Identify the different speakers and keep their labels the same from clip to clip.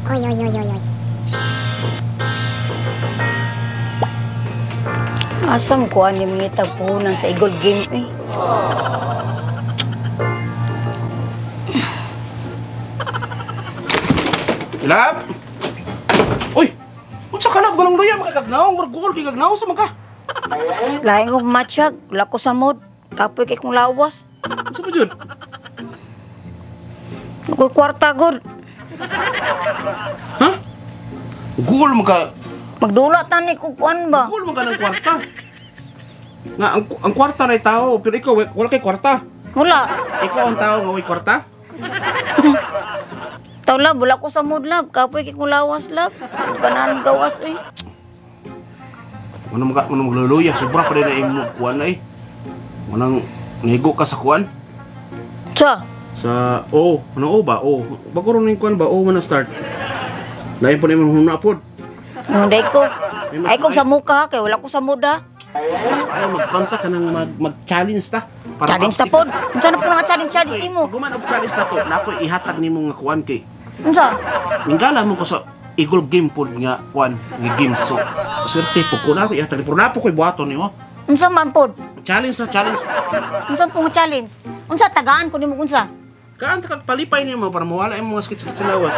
Speaker 1: Oy, oy, oy, oy, oy.
Speaker 2: Asam ko ani mangitag puhunan sa Eagle Game eh.
Speaker 3: Lab! Uy! Unsa ka lab? Ganang luya makakagnaw, murag kay gagnaw sa mga.
Speaker 2: Lain ko matsyag, wala ko sa mod. Kapoy kay kong lawas.
Speaker 3: Unsa ba jud?
Speaker 2: Ako'y kwarta gud.
Speaker 3: Ha? Google mo ka.
Speaker 2: Magdula tani ko kuan ba?
Speaker 3: Google mo ka ng kwarta. Nga ang kwarta na tao, pero ikaw wala kay kwarta.
Speaker 2: Wala.
Speaker 3: Ikaw ang tao nga way kwarta.
Speaker 2: Taw lab, wala ko sa mod lab. Kapoy kay kong lawas lab. Kanan gawas eh.
Speaker 3: Ano mga ano magluluya, sobra pa rin na imo kuan ay. Manang nigo ka sa kuan.
Speaker 2: Sa?
Speaker 3: Sa O, ano O ba? O. Bago ron yung kuan ba? O man na start. Lain po na imong huna pod.
Speaker 2: Hindi ko. Ay kong sa mukha kay wala ko sa mod ha.
Speaker 3: Ay magkanta ka nang mag-challenge ta. Para
Speaker 2: Challenge ta pod. Unsa na po nga challenge challenge nimo?
Speaker 3: Pag human og challenge na to, napoy ihatag nimo nga kuan kay.
Speaker 2: Unsa?
Speaker 3: Minggala mo ko sa Eagle Game pod nga kuan nga game, so swerte po ko na ako ihatag pero napo koy buhaton nimo.
Speaker 2: Unsa man pod?
Speaker 3: Challenge na challenge.
Speaker 2: Unsa po nga challenge? Unsa tagaan ko nimo unsa?
Speaker 3: Kaan ta kag palipay nimo para mawala imong mga sakit-sakit sa lawas.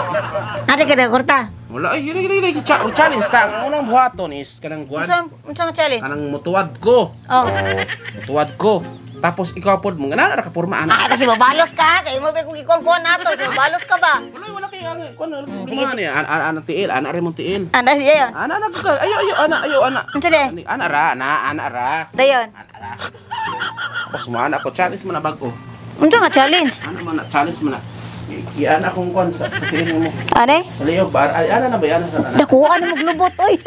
Speaker 2: Nari ka na kwarta.
Speaker 3: Wala ay hiri hiri hiri challenge ta. Ang unang buhaton is kanang kuan.
Speaker 2: Unsa nga challenge?
Speaker 3: Kanang mutuwad ko.
Speaker 2: Oh.
Speaker 3: Mutuwad ko. Tapos ikaw pod mo nga na ka porma ana.
Speaker 2: Ah, kasi babalos ka. Kay mo pa kung ikuan-kuan nato. So, babalos ka ba?
Speaker 3: Wala wala kay ang kuan.
Speaker 2: Sige,
Speaker 3: Sige sige. Ana ana tiil, ana rin mong tiil.
Speaker 2: Ana siya yun.
Speaker 3: Ana ana ka. Ayo ayo ana ayo ana.
Speaker 2: Unsa de?
Speaker 3: Ana ra, ana ana ra.
Speaker 2: Dayon.
Speaker 3: Ana ra. Tapos mo ana ko challenge mo na bag-o.
Speaker 2: Unsa nga challenge?
Speaker 3: Ano man na challenge mo na. Iana akong kuan sa tiil mo.
Speaker 2: Ane?
Speaker 3: Sa liog ba? Ay, ana na ba? Ana sa ana.
Speaker 2: Dako ano maglubot oy.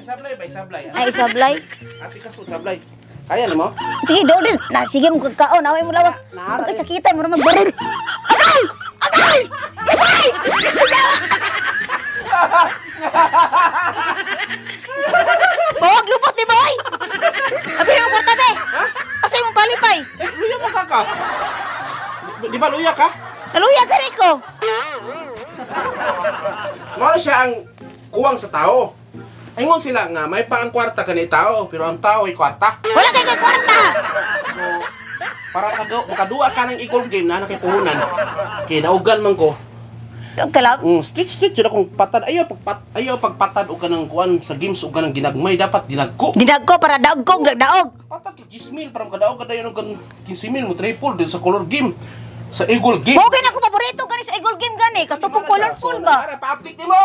Speaker 3: Sablay ba? Sablay.
Speaker 2: Ay sablay.
Speaker 3: Ati ka sablay. Kaya na mo?
Speaker 2: Sige do din. Na sige mo kagkaon away mo lawas.
Speaker 3: Naara
Speaker 2: Pagka sakita mo magbaril. Agay! Agay! Agay! Bawag lubot ni boy. Abi mo kwarta be. Asa imong palipay?
Speaker 3: Eh, luya mo ka. Di ba luya ka?
Speaker 2: Naluya gani ko.
Speaker 3: Mao siya ang kuwang sa tao. Ingon sila nga may pa ang kwarta kani tao, pero ang tao ay kwarta.
Speaker 2: Wala kay kay kwarta.
Speaker 3: So, para makaduwa ka ng equal game na nakipuhunan. Kay naugan man ko.
Speaker 2: Kalab.
Speaker 3: Street street jud akong patad. Ayaw pagpatad og kanang kuan sa games og kanang ginagmay dapat dinagko.
Speaker 2: Dinagko para daog daog.
Speaker 3: Patad kay 10,000 para makadaog ka dayon og 15,000 mo triple din sa color game. Sa Eagle Game.
Speaker 2: Mo gani ako paborito gani sa Eagle Game gani katupong colorful ba.
Speaker 3: Para pa-update nimo.